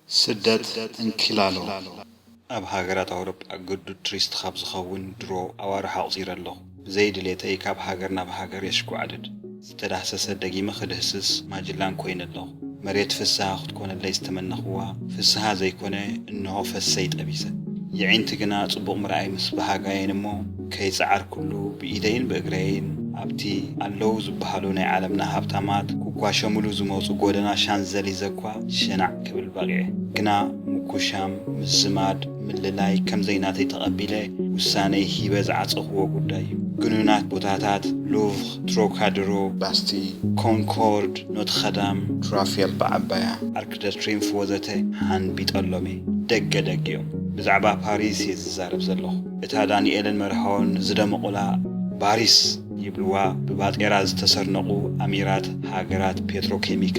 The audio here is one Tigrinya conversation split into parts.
ስደት እንኪላሎ። ኣብ ሃገራት ኣውሮጳ ግዱድ ቱሪስት ካብ ዝኸውን ድሮ ኣዋርሕ ኣቑጺረ ኣለኹ። ብዘይ ድሌተይ ካብ ሃገር ናብ ሃገር የሽኩዓድድ። ዝተዳህሰሰ ደጊመ ክድህስስ ማጅላን ኮይነ ኣለኹ። መሬት ፍስሃ ክትኮነለይ ዝተመነኽዋ ፍስሃ ዘይኮነ እንሆ ፈሰይ ጠቢሰ። የዒንቲ ግና ጽቡቕ ምርኣይ ምስ በሃጋየን እሞ ከይጸዓርኩሉ ብኢደይን ብእግረይን ኣብቲ ኣለዉ ዝበሃሉ ናይ ዓለምና ሃብታማት ክጓሸሙሉ ዝመጹ ጎደና ሻንዘሊዘ እኳ ሸናዕ ክብል በቒዐ። ግና ምኩሻም፣ ምዝማድ፣ ምልላይ ከም ዘይናተይ ተቐቢለ ውሳነይ ሂበ ዝዓጸኽዎ ጉዳይ እዩ። ግኑናት ቦታታት ሉቭር፣ ትሮካድሮ፣ ባስቲ፣ ኮንኮርድ፣ ኖትረዳም፣ ትራፌል ብዓባያ፣ ኣርክ ደ ትሪምፍ ወዘተ ሓንቢጠሎም እየ። ደገ ደገ እዮም። ብዛዕባ ፓሪስ እየ ዝዛረብ ዘለኹ። እታ ዳንኤልን መርሃውን ዝደመቑላ ባሪስ ይብልዋ፣ ብባጤራ ዝተሰርነቑ ኣሚራት ሃገራት ፔትሮኬሚካ።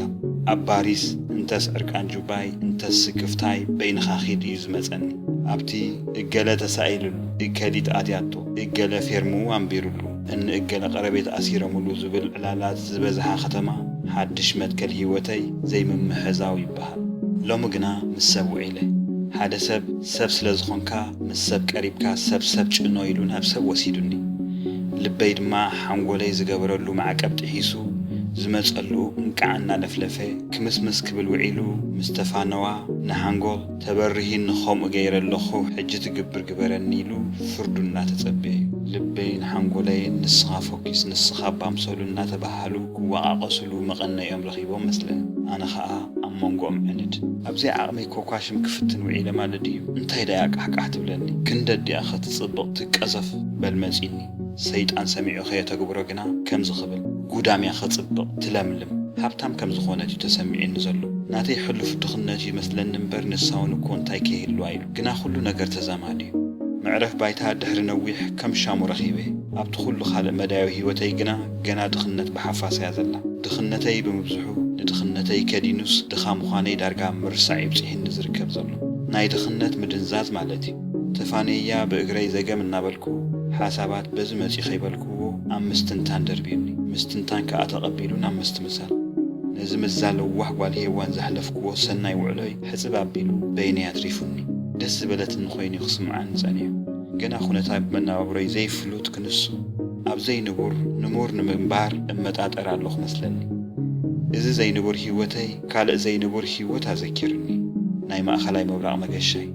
ኣብ ባሪስ እንተስ ዕርቃን ጁባይ፣ እንተስ ስክፍታይ በይንኻ ኺድ እዩ ዝመጸኒ። ኣብቲ እገለ ተሳኢሉሉ፣ እከሊት ኣትያቶ፣ እገለ ፌርምኡ ኣንቢሩሉ፣ እኒ እገለ ቀረቤት ኣሲሮምሉ ዝብል ዕላላት ዝበዝሓ ከተማ፣ ሓድሽ መትከል ህይወተይ ዘይምምሕዛው ይበሃል። ሎሚ ግና ምስ ሰብ ውዒለ። ሓደ ሰብ፣ ሰብ ስለ ዝኾንካ፣ ምስ ሰብ ቀሪብካ ሰብ ሰብ ጭኖ ኢሉ ናብ ሰብ ወሲዱኒ። ልበይ ድማ ሓንጎለይ ዝገበረሉ ማዕቀብ ጥሒሱ ዝመጸሉ እንቃዕ እናለፍለፈ ክምስምስ ክብል ውዒሉ ምስ ተፋነዋ ንሓንጎል ተበርሂኒ ከምኡ ገይረ ኣለኹ ሕጂ ትግብር ግበረኒ ኢሉ ፍርዱ እናተጸበየ እዩ። ልበይን ሓንጎለይን ንስኻ ፎኪስ ንስኻ ባምሰሉ እናተባሃሉ ክወቃቀሱሉ መቐነዮም ረኺቦም መስለኒ። ኣነ ኸኣ ኣብ መንጎኦም ዕንድ። ኣብዘይ ዓቕመይ ኮኳሽም ክፍትን ውዒለ ማለት ድዩ? እንታይ ደኣ ቃሕቃሕ ትብለኒ? ክንደድ ዲኣ ኸትጽብቕ ትቀዘፍ በል መጺኒ። ሰይጣን ሰሚዑ ኸየተግብሮ ግና ከምዚ ኽብል፣ ጉዳምያ ኸጽብቕ ትለምልም። ሃብታም ከም ዝኾነት እዩ ተሰሚዑኒ ዘሎ። ናተይ ሕሉፍ ድኽነት እዩ መስለኒ እምበር ንሳ እውን እኮ እንታይ ከይህልዋ ኢሉ። ግና ኩሉ ነገር ተዛማዲ እዩ። መዕረፍ ባይታ ድሕሪ ነዊሕ ከም ሻሙ ረኺበ። ኣብቲ ኩሉ ካልእ መዳያዊ ህይወተይ ግና ገና ድኽነት ብሓፋስ እያ ዘላ። ድኽነተይ ብምብዝሑ ንድኽነተይ ከዲኑስ ድኻ ምዃነይ ዳርጋ ምርሳዕ ይብጽሕኒ ዝርከብ ዘሎ። ናይ ድኽነት ምድንዛዝ ማለት እዩ። ተፋንየያ ብእግረይ ዘገም እናበልኩ ሓሳባት በዚ መጺ ከይበልክዎ ኣብ ምስትንታን ደርብዩኒ። ምስትንታን ከኣ ተቐቢሉ ናብ ምስትምሳል። ነዚ ምስዛ ለዋህ ጓል ሄዋን ዘሕለፍክዎ ሰናይ ውዕሎይ ሕጽብ ኣቢሉ በይነይ ኣትሪፉኒ። ደስ ዝበለትኒ ኮይኑ እዩ ክስምዓኒ ጸኒሑ። ገና ኩነታት መነባብሮይ ዘይፍሉጥ ክንሱ፣ ኣብ ዘይንቡር ንቡር ንምንባር እመጣጠር ኣለኹ መስለኒ። እዚ ዘይንቡር ህይወተይ ካልእ ዘይንቡር ህይወት ኣዘኪርኒ። ናይ ማእኸላይ ምብራቕ መገሻይ።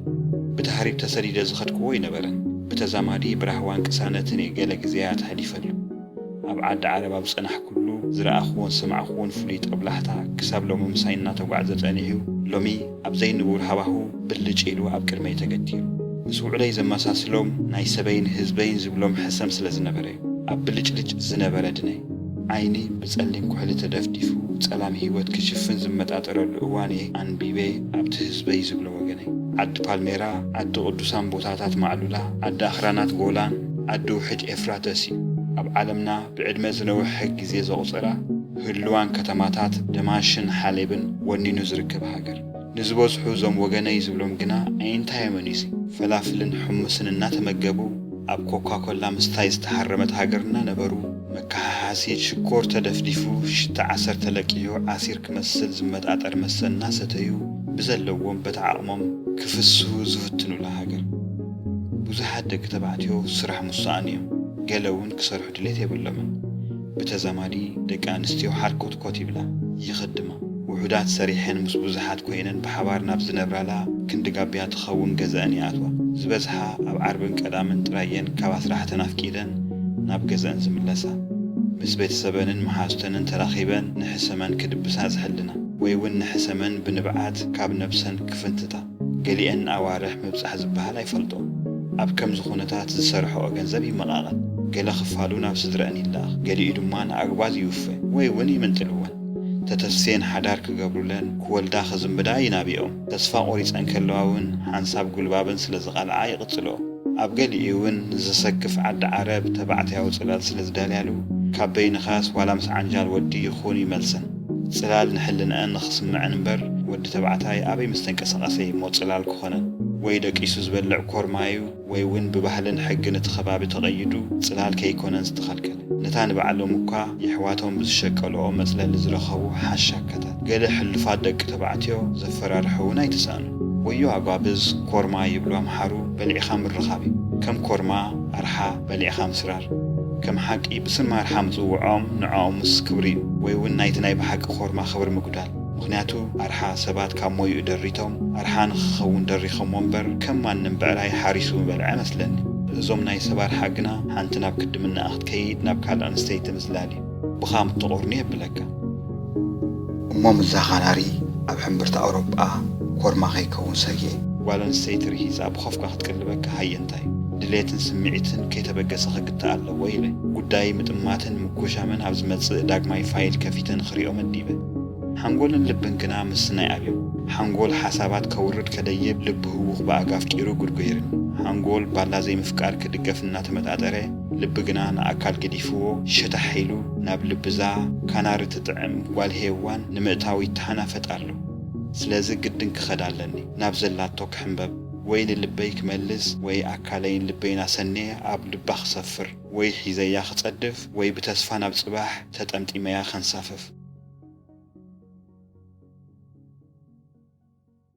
ብታህሪብ ተሰዲደ ዝኸድክዎ ኣይነበረን። ብተዛማዲ ብራህዋን ቅሳነትን እየ ገለ ግዜያት ኣሕሊፈሉ። ኣብ ዓዲ ዓረብ ኣብ ዝጸናሕኩሉ ዝረኣኽዎን ዝሰማዕኽዎን ፍሉይ ጦብላሕታ ክሳብ ሎሚ ምሳይ እናተጓዕዘ ጸኒሑ፣ ሎሚ ኣብ ዘይንቡር ሃዋህው ብልጭ ኢሉ ኣብ ቅድመይ ተገቲሩ። ምስ ውዕለይ ዘመሳስሎም ናይ ሰበይን ህዝበይን ዝብሎም ሕሰም ስለ ዝነበረ እዩ። ኣብ ብልጭልጭ ዝነበረ ድነ ዓይኒ ብጸሊም ኩሕሊ ተደፍዲፉ ጸላም ህይወት ክሽፍን ዝመጣጠረሉ እዋን እየ ኣንቢበ ኣብቲ ህዝበይ ዝብሎ ወገነይ። ዓዲ ፓልሜራ፣ ዓዲ ቅዱሳን ቦታታት ማዕሉላ፣ ዓዲ ኣኽራናት ጎላን ዓዲ ውሕጅ ኤፍራተስ እዩ። ኣብ ዓለምና ብዕድመ ዝነውሐ ግዜ ዘቑጸራ ህሉዋን ከተማታት ደማሽን ሓሌብን ወኒኑ ዝርከብ ሃገር። ንዝበዝሑ እዞም ወገነይ ዝብሎም ግና ኣዒንታዮም ኣኒሱ ፈላፍልን ሕሙስን እናተመገቡ ኣብ ኮካኮላ ምስታይ ዝተሃረመት ሃገር እናነበሩ መከሓሓሲ ሽኮር ተደፍዲፉ ሽታ ዓሰር ተለቂሑ ዓሲር ክመስል ዝመጣጠር መስተ እናሰተዩ ብዘለዎም በታ ዓቕሞም ክፍስሁ ዝፍትኑላ ሃገር። ብዙሓት ደቂ ተባዕትዮ ስራሕ ምስ ሰኣኑ እዮም። ገለ እውን ክሰርሑ ድሌት የብሎምን። ብተዛማዲ ደቂ ኣንስትዮ ሓርኮትኮት ይብላ፣ ይኽድማ። ውሑዳት ሰሪሐን ምስ ብዙሓት ኮይነን ብሓባር ናብ ዝነብራላ ክንዲ ጋብያ ትኸውን ገዘአን ይኣትዋ። ዝበዝሓ ኣብ ዓርብን ቀዳምን ጥራየን ካብ ኣስራሕተን ኣፍቂደን ናብ ገዘአን ዝምለሳ። ምስ ቤተሰበንን መሓዙተንን ተራኺበን ንሕሰመን ክድብሳ ዝሕልና ወይ እውን ንሕሰመን ብንብዓት ካብ ነብሰን ክፍንትታ። ገሊኤን ኣዋርሕ ምብጻሕ ዝበሃል ኣይፈልጦ። ኣብ ከምዚ ኩነታት ዝሰርሕኦ ገንዘብ ይመቓቐል። ገለ ክፋሉ ናብ ስድረአን ይለኣኽ፣ ገሊኡ ድማ ንኣግባዝ ይውፈ ወይ እውን ይምንጥልወን። ተተፍስየን ሓዳር ክገብሩለን፣ ክወልዳ ክዝምዳ ይናብኦም። ተስፋ ቆሪጸን ከለዋ እውን ሓንሳብ ጉልባበን ስለ ዝቓልዓ ይቕጽልኦ። ኣብ ገሊኡ እውን ንዘሰክፍ ዓዲ ዓረብ ተባዕትያዊ ጽላል ስለ ዝዳልያሉ፣ ካብ በይንኻስ ዋላ ምስ ዓንጃል ወዲ ይኹን ይመልሰን። ጽላል ንሕልንአን ንኽስምዐን እምበር፣ ወዲ ተባዕታይ ኣበይ ምስ ተንቀሳቐሰ እሞ ጽላል ክኾነን? ወይ ደቂሱ ዝበልዕ ኮርማዩ፣ ወይ እውን ብባህልን ሕግን እቲ ከባቢ ተቐይዱ ጽላል ከይኮነን ዝተኸልከለ። ነታ ንባዕሎም እኳ የሕዋቶም ብዝሸቀልኦ መጽለሊ ዝረኸቡ ሓሻካታት። ገለ ሕሉፋት ደቂ ተባዕትዮ ዘፈራርሑ እውን ኣይተሳእኑን። ወዮ ኣጓብዝ፣ ኮርማ ይብሉ ኣምሓሩ፣ በሊዕኻ ምርኻብ እዩ። ከም ኮርማ፣ ኣርሓ፣ በሊዕኻ ምስራር። ከም ሓቂ ብስም ኣርሓ ምጽውዖም ንዕኦም ምስ ክብሪ እዩ። ወይ እውን ናይቲ ናይ ብሓቂ ኮርማ ክብሪ ምጉዳል። ምኽንያቱ ኣርሓ ሰባት ካብ ሞይኡ ደሪቶም ኣርሓ ንኽኸውን ደሪኾሞ እምበር ከም ማንም ብዕራይ ሓሪሱ ምበልዐ መስለኒ። እዞም ናይ ሰብ ኣርሓ ግና ሓንቲ ናብ ክድምናኣ ክትከይድ ናብ ካልእ ኣንስተይቲ ምዝላል እዩ። ብኻ ምትቖርኒ የብለካ። እሞ ምዛ ካናሪ ኣብ ሕምብርቲ ኣውሮጳ ኮርማ ከይከውን ሰግኤ። ጓል ኣንስተይቲ ርሂጻ ብኸፍካ ክትቅልበካ ሃየ እንታይ ድሌትን ስምዒትን ከይተበገሰ ክግታእ ኣለዎ ኢለ ጉዳይ ምጥማትን ምጉሻምን ኣብ ዝመጽእ ዳግማይ ፋይል ከፊተ ንኽሪኦ መዲበ። ሓንጎልን ልብን ግና ምስናይ ኣብዮም። ሓንጎል ሓሳባት ከውርድ ከደይብ ልቢ ህዉኽ ብኣጋፍቂሩ ጉድጉይርን። ሓንጎል ባላ ዘይምፍቃር ክድገፍ እናተመጣጠረ ልቢ ግና ንኣካል ገዲፍዎ ሸታሕ ኢሉ ናብ ልብዛ ካናሪ ትጥዕም ጓል ሄዋን ንምእታው ይተሓናፈጥ ኣሎ። ስለዚ ግድን ክኸድ ኣለኒ ናብ ዘላቶ ክሕንበብ ወይ ንልበይ ክመልስ ወይ ኣካለይን ልበይን ኣሰንየ ኣብ ልባ ክሰፍር ወይ ሒዘያ ክጸድፍ ወይ ብተስፋ ናብ ጽባሕ ተጠምጢመያ ከንሳፍፍ።